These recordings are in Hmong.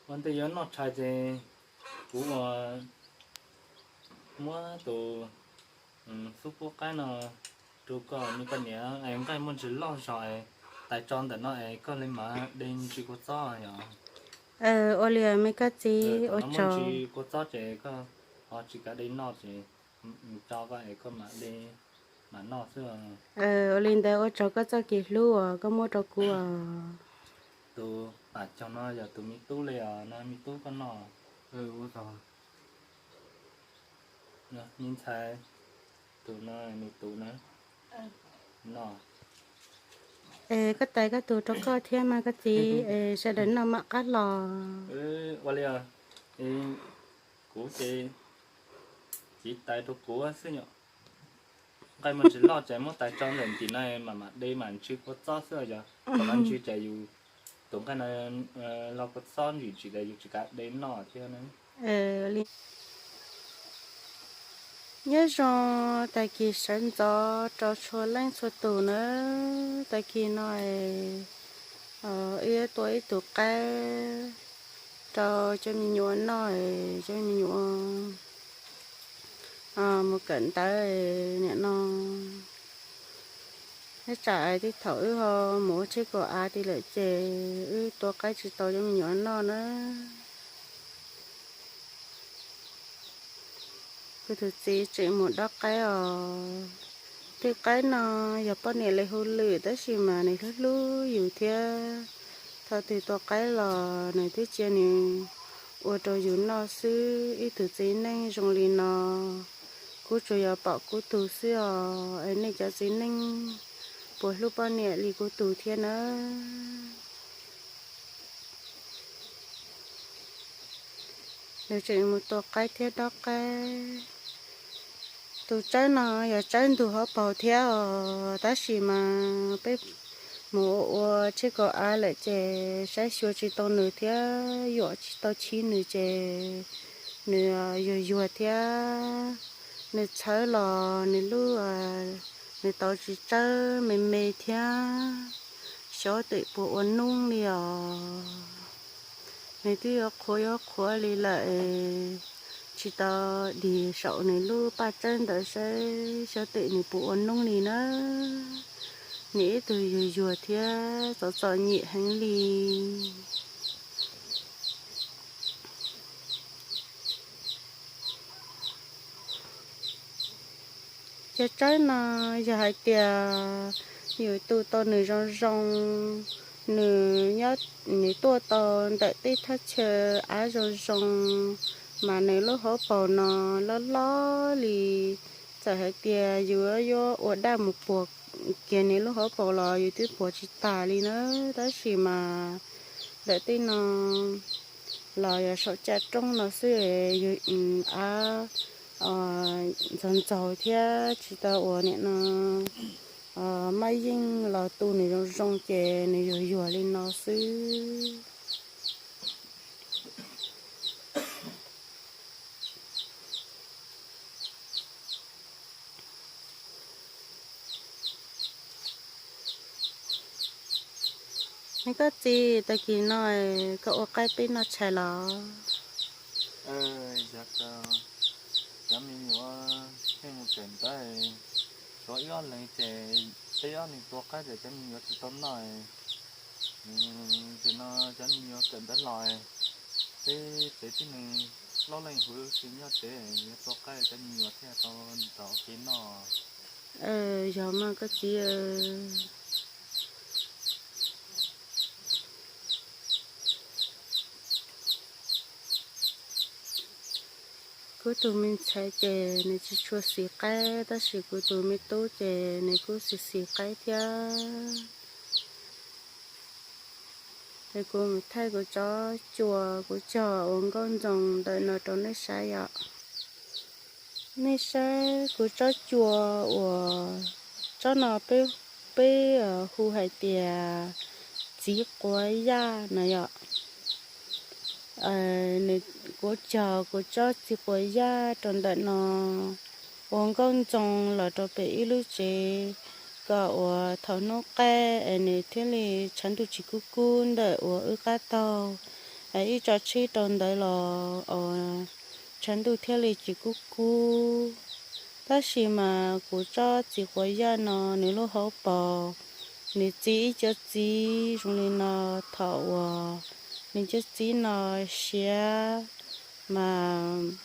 Ua ntej yuav noj tshais ces kuv ua muab tus xub pub qaib no rau koj me koj niam es nqaij muaj ntsis loj zog es tais tso ntawm no es koj li mam de ntsis kua txob yom. Ua li me koj txiv, ua tsaug. Ntsis kua txob ces koj ho tsis kav de noj ces tso koj es koj mam de mam noj xwb. Ua li ntawd ua tsaug koj txoj kev hlub uas koj muab rau kuv. Tus pam caug no yog tus me tub li os, no me tub koj noj. Me ntxhais, tus no nws tus na. Koj tais koj tus rau koj thiab mas koj txiv, sawv daws noj mam qab los. Ua li, kuv ces txiv tais rau kuv xwb yom. Nqaij muaj ntsis loj ces muab tais tso ntawm ntawm no mam mam de mam ntsis kua txob xwb yog. Kom no ntsis ces yus tus nqaij no los kua txob ntsim tsis ces yus tsis kav de noj thiab na. Nyob zoo tag kis sawv ntxov rau txhua leej txhua tus na. Tag kis no wb tua ib tug qaib rau cov me nyuam noj, cov me nyuam mus kawm ntawv nim no. Nyob tsam tej thaum wb ho mus ua tsheb kaum av ti lawm ces wb tua qaib tsis tau cov me nyuam noj na. Kuv tus txiv tseem mus dob qaib os. Tej qaib no yog poj niam li hu lwm tab sis mas nws hlub hlub yus thiab. Thaum twg tua qaib los nws twb cia nws ua rau yus noj xwb. Ib tug txiv neej zoo li no kuv tsuas yog pom kuv tus xwb os. Es nej cov txiv neej puas hlub poj niam li kuv tus thiab na? Nws tseem mus tua qaib thiab dob qaib. Tus tsawb no yog tsawb ntug hauv paus thiab os, tab sis mas peb mus ua ua tsheb kaum av lawm ces saib xyuas tsis tau nws thiab yuam tsis tau chib nws ces nws yuag yuag thiab. Nws txhawv los nws lub, nws tau tsis tsawb me me thiab. Xyov twm puas ua noob li os. Nws twb yuav qhuav yuav qhuav li lawm, tsis tau dig saum nws lub paj tsawb ntawd saib xyov twm nws puas ua noob li na. Nws ib tug yuag yuag thiab txom txom nyem heev li. Cov tsawb no yog hais tias yus tu tau nws zoo zoo, nws nyob, nws tuaj tau ntawm tej thaj chaw av zoo zoo, mas nws lub hauv paus no loj loj li. Txawm hais tias yus yuav ua daj mus puag kiag nws lub hauv paus los yus twb puag tsis tas li na. Tab sis mas ntawm tej no los yog saum caj roob no xwb, yus av ntxaug ntxaug thiab tsis tau ua nim no maj yeej los tu nws zoo zoo ces nws yuag yuag li no xwb. Neb koj txiv, tag kis no koj ua qaib peb noj tshais los? Cov me nyuam pheej mus kawm ntawv, tshuav ib ob leeg ces peb ob leeg tua qaib ces cov me nyuam tsis tau noj. Ces no cov me nyuam kawm ntawv los, peb tsev tib neeg plaub leej huv si nyob tsev yuav tua qaib cov me nyuam thiaj tau ntau kev noj. Yog mas koj txiv. Kuv tus me ntxhais ces nws tsis tshua xis qaib, tab sis kuv tus me tub ces nws kuj xis xis qaib thiab. Es kuv mus thaij kuv tsob cua kuv cog ua nkauj ntxoos ntawm no rau nej saib yom. Nej saib kuv tsob cua uas tsob no peb, peb hu hais tias txiv quav yaj no yom. Kuv cog kuv tsob txiv quav yaj rau ntawm no ua nkauj ntxoos los rau pem ib lub tsev, kom uas thaum hnub qaij es nws thiaj li tshav ntuj tsis kub kub ntawm uas wb qab taug ib tso tshib rau ntawd los tshav ntuj thiaj li tsis kub kub. Tab sis mas kuv tsob txiv quav yaj no nws lub hauv paus, nws txi ib co txiv zoo li no. Thaum uas nws cov txiv no siav mas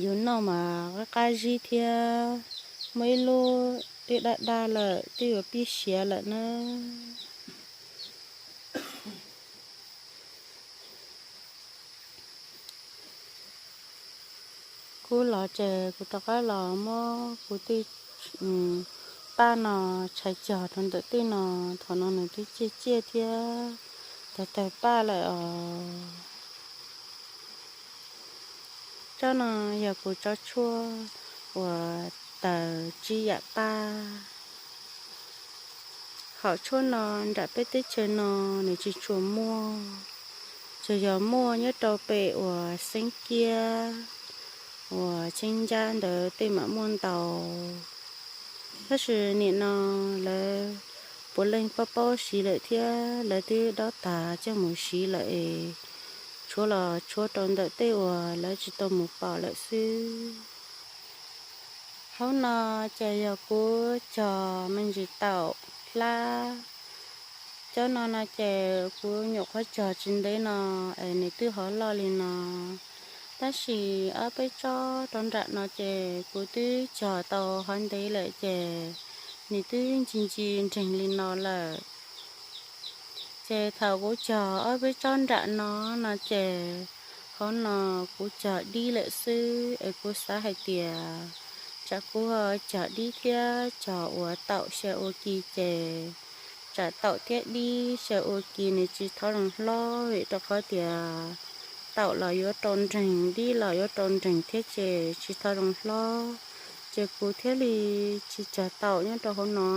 yus noj mas qab qab zib thiab. Muaj ib lub twb daj daj lawm, twb yuav pib siav lawm na. Kuv los ces kuv rov qab los muab kuv tej paj no tshais cog rau ntawm tej no. Thaum no nws twb ciaj ciaj thiab tawg tawg paj lawm os. Tsob no yog kuv tsob tshuaj uas taws tsib yam paj. Hom tshuaj no nram peb teb chaws no nws tsis tshua muaj, tsuas yog muaj nyob rau pem uas Xeeb Kiab uas Cheeb Ncab ntawd tej mam muaj ntau. Tab sis nim no lawv puav leej paub paub siv lawm thiab lawv twb dob tas coj mus siv lawm es tshuav los tshuav rau ntawm tej uas lawv tsis tau mus pom lawm xwb. Hauv no ces yog kuv cog me ntsis taum hlab. Cov no no ces kuv nyuam qhuav cog tsis ntev no es nws twb ho loj li no. Tab sis ob peb tsob rau nram no ces kuv twb cog tau ho ntev lawm ces nws twb ncig ncig nreeg li no lawm. Ces thaum kuv cog ob peb tsob nram no no ces hauv no kuv cog dib lawm xwb es kuv xav hais tias tsam kuv cog dib thiab cog ua taum xyaw ua ci ces tsam taum thiab dib xyaw ua ci nws tsis thov zoo hlob vim rau qhov tias taum los yuav rau nreeg, dib los yuav rau nreeg thiab ces tsis thov zoo hlob, ces kuv thiaj li tsis cog taum nyob rau hauv no.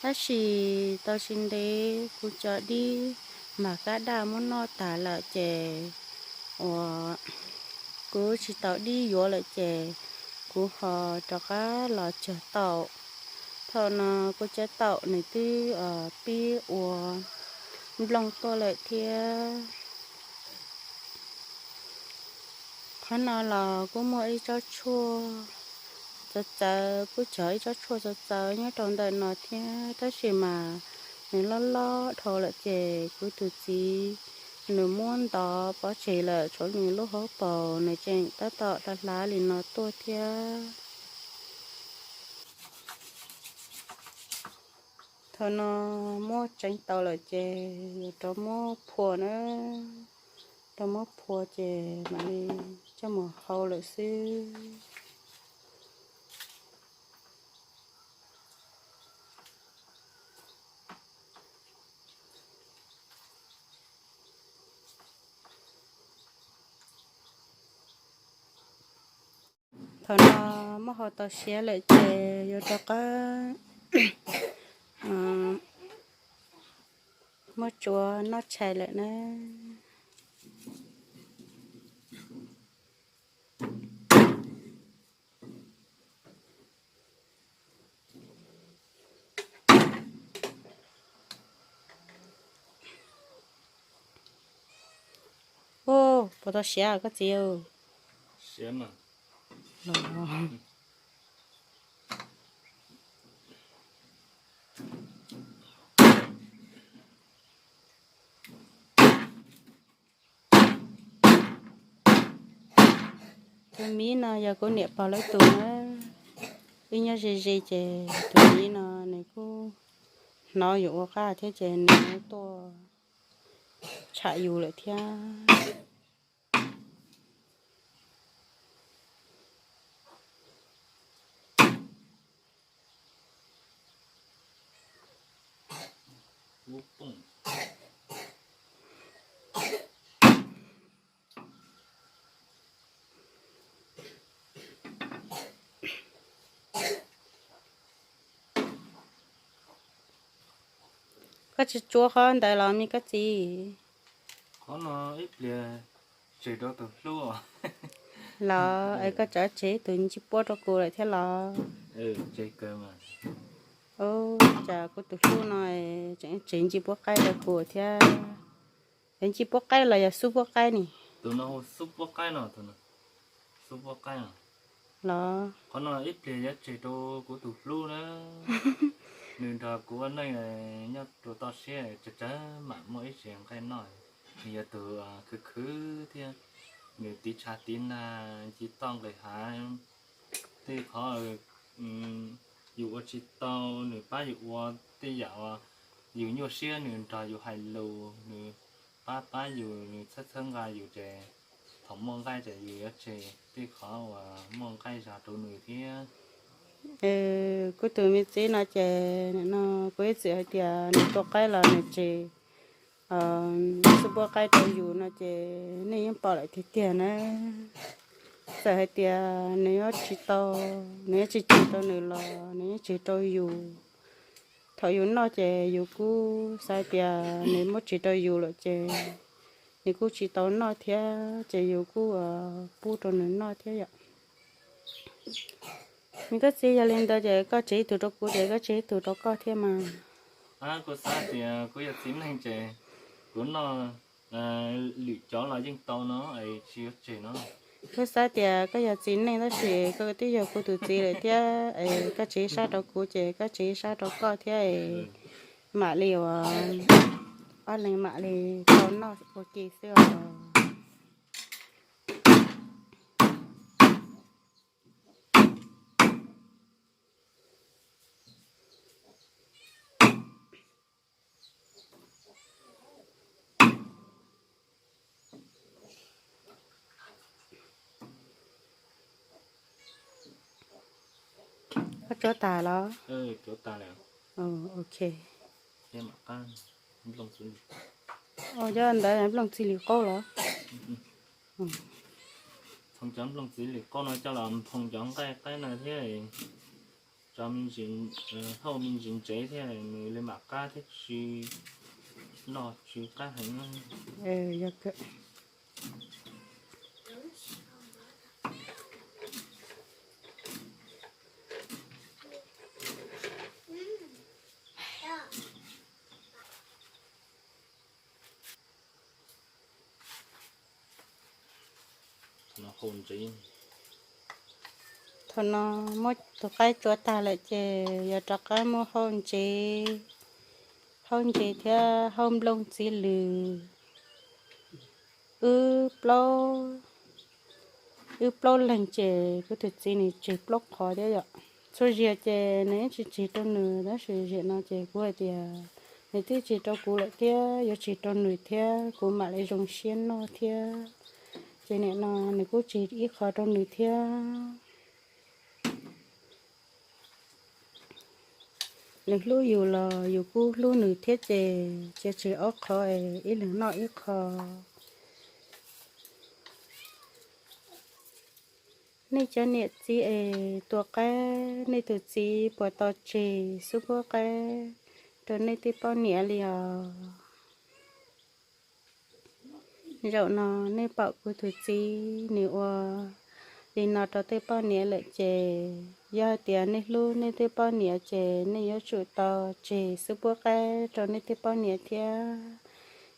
Tab sis tau tsis ntev kuv cov dib mas kab daj muab noj tas lawm ces uas kuv tsis tau dib yuav lawm ces kuv ho rov qab los cog taum. Thaum no kuv cov taum nws twb pib ua nplooj tuaj lawm thiab. Qhov no los kuj muaj ib tsob tshuaj txawv txawv, kuj cog ib tsob tshuaj txawv txawv nyob rau ntawm no thiab, tab sis mas nws loj loj dhau lawm ces kuv tus txiv nws muab ntov pov tseg lawm, tshuav nws lub hauv paus nws tseem tab tom hlav hlav li no tuaj thiab. Thaum no muab tseev tau lawm ces yuav rov muab phua na, rov muab phua ces mam li coj mus hau lawm xwb. Thaum no muab hau tau siav lawm ces yuav rov qab muab tsuav noj tshais lawm na. Ub, puas tau siav koj txiv? Tus miv no yog kuv niam pog lawv tus na, wb nyob ze ze ces tus miv no nws kuj hnov yus ua qaj thiab ces nws tuaj tsham yus lawm thiab. Koj tsis tsuav qhov ntawd los me koj txiv? Qhov no ib pliag tseg rau tus hlub. Los es koj tseem tseg tus ncig puab rau kuv lawm thiab los? Ub, cas kuv tus hlub no tseem tseg ncig puab qaib rau kuv thiab. Yog ncej puab qaib los yog xub puab qaib ne? Tus no hu xub puab qaib no, tus no xub puab qaib no. Los qhov no ib pliag yuav tseg rau kuv tus hlub na. Nws nrog kuv ua neej nyob rau toj siab, tsawg tsawg mam muaj ib tsev nqaij noj. Nws yog tus khwv khwv thiab, nws tiv tshav tiv nag nce toj nqis hav. Tej qhov yus ua tsis tau, nws pab yus ua. Tej yam uas yus nyuaj siab, nws nrog yus hais lus, nws pab pab yus, nws txhawb txhawb nqa yus ces thaum muaj nqaij ces yus yuav tseg tej qhov uas muaj nqaij zog rau nws thiab. Kuv tus me txiv no ces nim no kuv ib txwm hais tias nws tua qaib los nws tseg xub puab qaib rau yus no ces nej yeej pom lawm tiag tiag na. Txawm hais tias nws yuav tsis tau, nws yuav tsis tseg rau nws los nws yeej tseg rau yus. Thaum yus noj ces yus kuj xav tias nws muab tseg rau yus lawm ces nws kuj tsis tau noj thiab ces yus kuj pub rau nws noj thiab yom. Nws koj txiv, yog li ntawd ces koj tseg ib tug rau kuv ces koj tseg ib tug rau koj thiab mas. Kuv xav tias kuv yog txiv neej ces kuv noj lwm cov los yeej tau no, es tsis yuav tseg no. Kuv xav tias koj yog txiv neej tab sis koj twb yog kuv tus txiv lawm thiab, es koj tseg ib sab rau kuv ces koj tseg ib sab rau koj thiab, mam li ua ob leeg mam li tau noj ua ke xwb os. Koj tsuav tas los? Ok. Cov ntawd nplooj txiv lwm qaub los? Nplooj txiv lwm qaub no coj los nphoo cov nqaij qaib no thiab, tso hauj me ntsis ntsev thiab nws li mam qab thiab, tsis loj tsis qab heev. Thaum no muab tus qaib tsuav tag lawm ces yuav rov qab muab hauj ntsev, hauj ntsev thiab hauj nplooj txiv lwm. Wb plaub, wb plaub leeg ces kuv tus txiv nws tseg plaub qhov thiab yom. Txhua zaus ces nws yeej tsis tseg rau nws tab sis zaum no ces kuv hais tias nws twb tseg rau kuv lawm thiab yuav tseg rau nws thiab kuv mam li zoo siab noj thiab. Ces nim no nws kuj tseg ib qho rau nws thiab. Nws hlub yus los yus kuj hlub nws thiab ces cia tseg ob qho es ib leeg noj ib qho. Nej cov niam txiv es tua qaib, nej tus txiv puas tau tseg xub puab qaib rau nej tej poj niam li os? Zaum no nej pom kuv tus txiv nws ua li no rau tej poj niam lawm ces yog hais tias nej hlub nej tej poj niam ces nej yuav tsum tau tseg xub puab qaib rau nej tej poj niam thiab,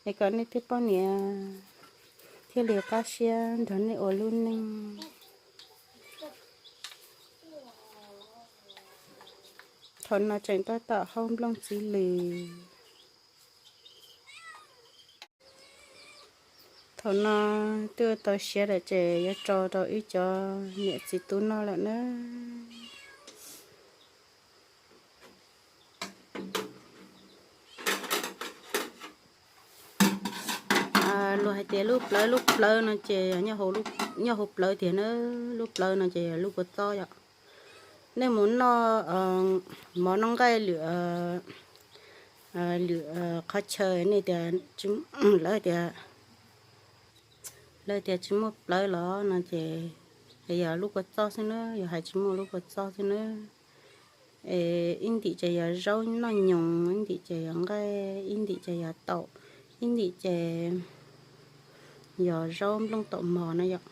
es kom nej tej poj niam thiaj li qab siab nrog nej ua lub neej. Thaum no tseem tab tom hauj nplooj txiv lwm. Thaum no twb tau siav lawm ces yuav tso rau wb cov niam txiv tub noj lawm na. Luag hais tias lub plawv, lub plawv no ces nyob hauv plawv tiag na, lub plawv no ces lub kua txob yom. Nej mus noj mov noj nqaij lwm, lwm qhov chaw nej tias, lawv tias, lawv tias tsis muaj plawv los no ces yog lub kua txob xwb na, yog hais tsis muaj lub kua txob xwb na. Es ib ntim ces yog zaub noj nyoos, ib ntim ces yog nqaij, ib ntim ces yog taum, ib ntim ces yog zaub nplooj taum mog no yom.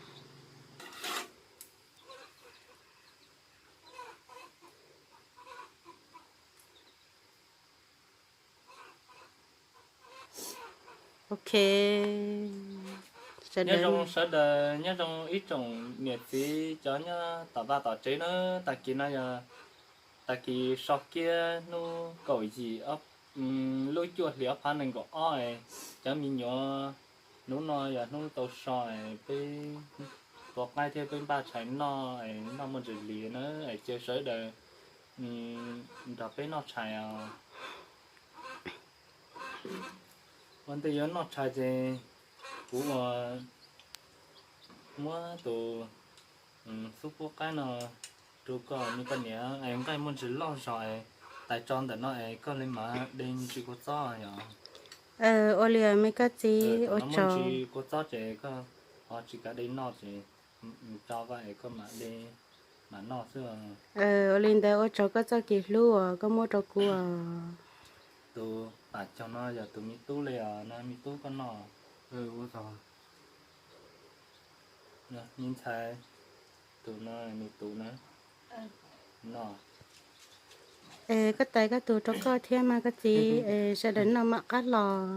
Ua Nyob zoo sawv daws, nyob zoo ib tsoom niam txiv cov nyob tom vaj tom tsev na. Tag kis no yog tag kis so kiab hnub kaum yim lub cuaj hlis ob phav nees nkaum ob es, cov me nyuam, hnub no yog hnub tau so es peb tua qaib thiab peb npaj tshais noj es noj muaj ntsis lis na, es cia sawv daws nrog peb noj tshais os. Ua ntej yuav noj tshais ces kuv ua muab tus xub puab qaib no rau koj me koj niam es nqaij muaj ntsis loj zog es tais tso ntawm no es koj li mam de ntsis kua txob yom. Ua li me koj txiv, ua tsaug. Ntsis kua txob ces koj ho tsis kav de noj ces tso vaj es koj mam de mam noj xwb. Ua li ntawd ua tsaug koj txoj kev hlub uas koj muab rau kuv os. Tus pam caug no yog tus me tub li os, no me tub koj noj. Me ntxhais, tus no nws tus na. Noj. Es koj tais koj tus rau koj thiab mas koj txiv, es sawv daws noj mam qab los.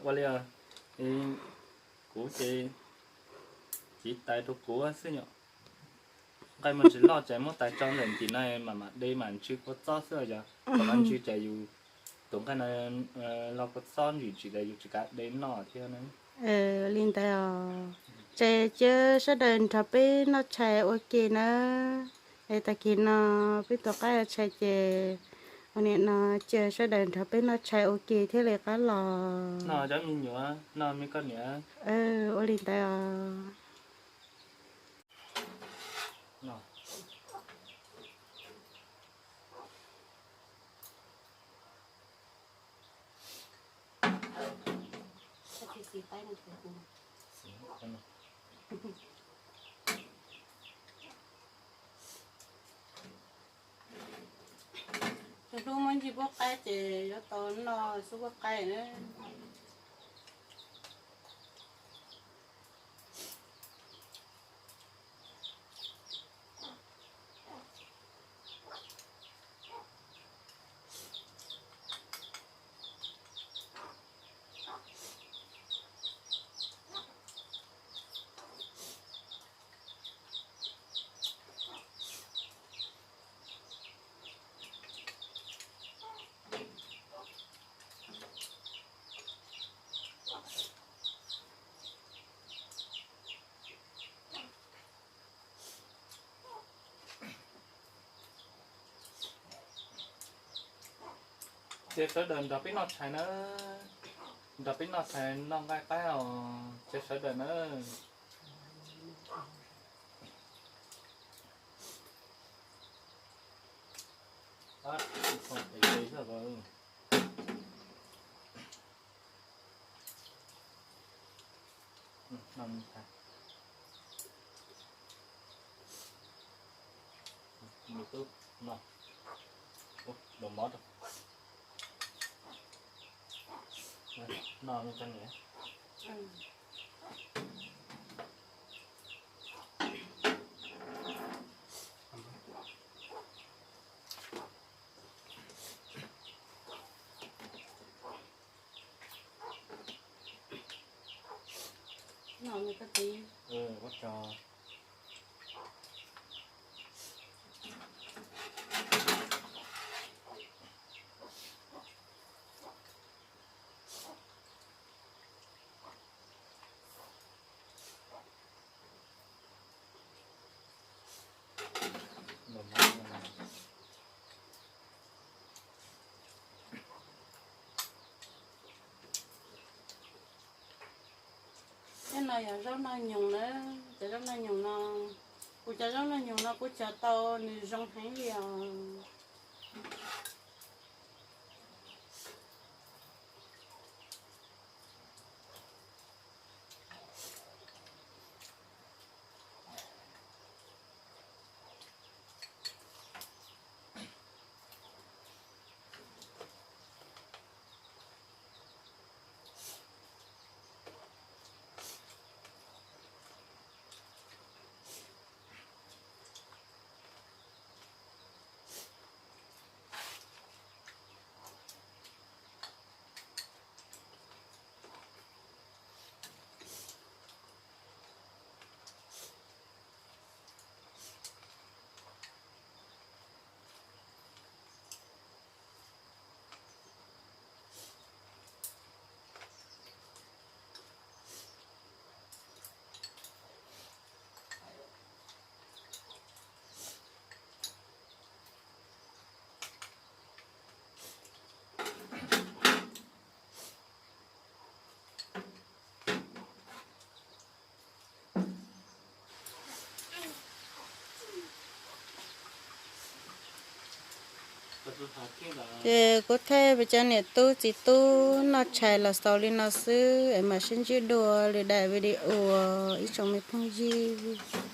Ua li, kuv ces txiv tais rau kuv xwb yom. Nqaij muaj ntsis loj ces muab tais tso ntawm ntsis no mam mam de mam ntsis kua txob xwb yog. Kom no ntsis ces yus tus nqaij no los kua txob ntsis ntsis ces yus tsis kav de noj thiab na. Li ntawd os. Ces cia sawv daws nrog peb noj tshais ua ke na. Es tag kis no peb tua qaib ua tshais ces ua niam no cia sawv daws nrog peb noj tshais ua ke thiaj li qab los. Noj cov me nyuam, noj me koj niam. Ua li ntawd os. Tus hlub muab ntsis puab qaib ces yuav tau noj xub puab qaib na. Ces sawv daws nrog peb noj tshais na, nrog peb noj tshais noj nqaij qaib os, ces sawv daws na. Noj, noj me koj niam. Noj me koj txiv. Ua tsaug. Tej no yog zaub noj nyoos na, cov zaub noj nyoos no, kuv cov zaub noj nyoos no kuv cog tau nws zoo heev li os. Ces kuv thaij peb cov niam tub txiv tub noj tshais los xaus li no xwb es mam sib ntsib dua lwm daim video, ib tsoom me phooj ywg.